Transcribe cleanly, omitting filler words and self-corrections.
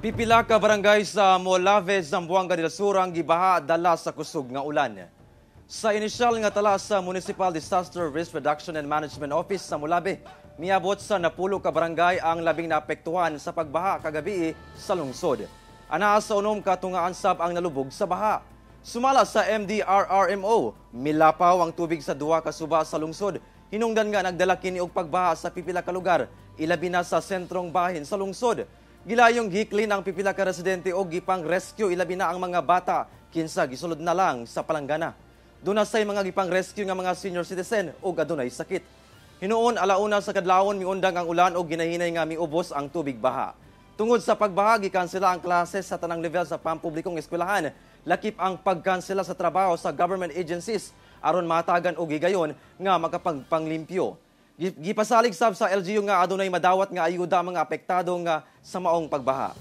Pipila ka barangay sa Molave, Zamboanga del Sur ang gibaha dala sa kusog nga ulan. Sa inisyal nga tala sa Municipal Disaster Risk Reduction and Management Office sa Molave, miabot sa 10 ka barangay ang labing naapektuhan sa pagbaha kagabi sa lungsod. Anaa sa 6 ka tungaan sab ang nalubog sa baha. Sumala sa MDRRMO, milapaw ang tubig sa duha ka suba sa lungsod. Hinungdan nga nagdala kini og pagbaha sa pipila ka lugar, ilabi na sa sentrong bahin sa lungsod. Gilayong giklin ang pipila ka residente og gipang rescue, ilabi na ang mga bata, kinsa gisulod na lang sa palanggana. Duna say mga gipang rescue nga mga senior citizen og adunay sakit. Hinuon 1:00 sa kadlawon miundang ang ulan og ginahinay nga miubos ang tubig baha. Tungod sa pagbaha, gikansela ang klase sa tanang level sa pampublikong eskwelahan, lakip ang pagkansela sa trabaho sa government agencies aron matagan og higayon nga makapagpanglimpyo. Gipasalig sab sa LGU nga adunay madawat nga ayuda ang mga apektado nga sa maong pagbaha.